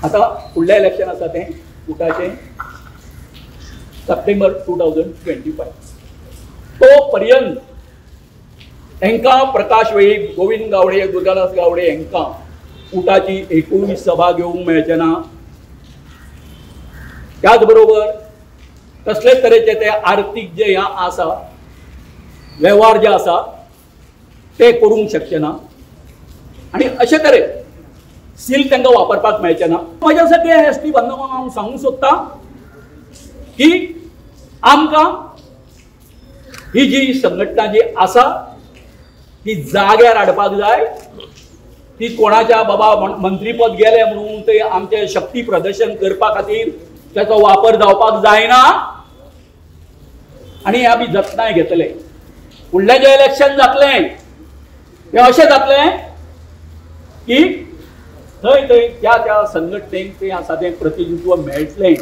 आतां फुडलें इलेक्शन आसा तें उटाचें सप्टेंबर 2025. तो पर्यंत हेंकां प्रकाश वेळीप, गोविंद गावडे, दुर्गादास गावडे हेंकां उटाची एकूय सभा घेवंक मेळचें ना. त्याच बरोबर कसलेच तरेचे ते आर्थीक जे ह्या आसा वेव्हार जे आसा ते करूंक शकचे ना आनी अशे तरेन सील तांकां वापरपाक मेळचें ना. म्हज्या सगळे एस टी बांधवांक हांव सांगूंक सोदतां की आमकां ही जी संघटना जी आसा ती जाग्यार हाडपाक जाय. ती कोणाच्या बाबा मंत्रीपद गेलें म्हणून ते आमचें शक्ती प्रदर्शन करपा खातीर ताचो वापर जावपाक जायना आनी आमी जतनाय घेतले. फुडलें जें इलेक्शन जातलें तें अशें जातलें की थंय थंय त्या त्या संघटनेक तें आसा तें प्रतिनिधित्व मेळटलें.